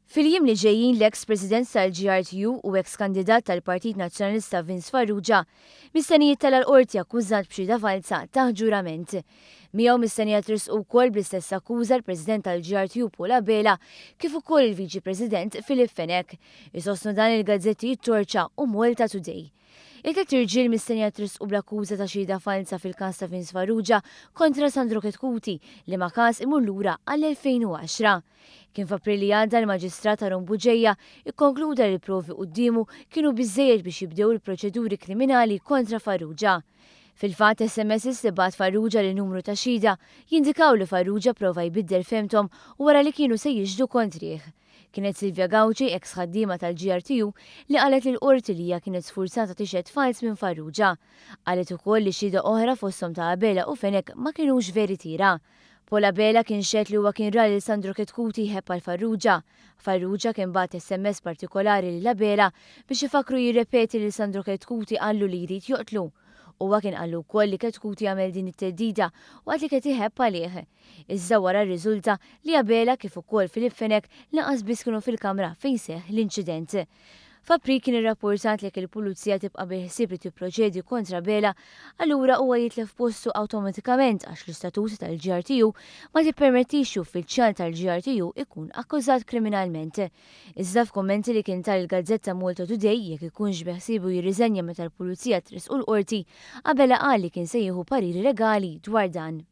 Fil-jiem li ġejjin l-eks President tal-GRTU u eks kandidat tal-Partit Nazzjonalista Vince Farrugia mistenni jittella' l-Qorti akkużat b'xhieda falza taħt ġurament. Miegħu mistennija tressqu wkoll bl-istess akkuża l-President tal-GRTU Paul Abela kif ukoll il-Viċi President Philip Fenech. Isostnu dan il-gazzetti It-Torċa u Malta Today. Il-tlett irġiel mistennija tressqu bl-akkuża ta' xhieda falza fil-każ ta' Vince Farrugia kontra Sandro Chetcuti, liema każ imur lura għall-2010. Kien f'April li għadda l-Maġistrat Aaron Bugeja kkonkluda li l-provi quddiemu kienu biżżejjed biex jibdew il-proċeduri kriminali kontra Farrugia. Fil-fatt, SMSs li bagħat Farrugia lil numru ta' xhieda jindikaw li Farrugia prova jbiddel fehmthom wara li kienu se jixhdu kontrih. Kienet Silvia Gauci, eks ħaddiema tal-GRTU, li qalet lill-Qorti li hija kienet sfurzata tixhed falz minn Farrugia. Qalet ukoll li xhieda oħra fosthom ta' Abela u Fenech ma kinux veritiera. Paul Abela kien xehed li huwa kien ra lil Sandro Chetcuti jħebb għal Farrugia. Farrugia kien bagħat SMS partikolari lil Abela biex ifakkru jirrepeti lil Sandro Chetcuti qallu li jrid joqtlu. Huwa kien qallu wkoll li Chetcuti għamel din it-theddida waqt li kien iħebb għalih. Iżda wara rriżulta li Abela kif ukoll Philip Fenech lanqas biss kienu fil-kamra fejn seħħ l-inċident. F'April kien irrappurtat li jekk il-Pulizija tibqa' bil-ħsieb li tipproċedi kontra Abela, allura huwa jitlef postu awtomatikament għax l-istatut tal-GRTU ma tippermettix li uffiċjal tal-GRTU ikun akkużat kriminalment. Iżda f'kummenti li kien ta lill-gazzetta Malta Today jekk ikunx beħsiebu jirriżenja meta l-Pulizija tressqu l-Qorti, Abela qal li kien se jieħu pariri legali dwar dan.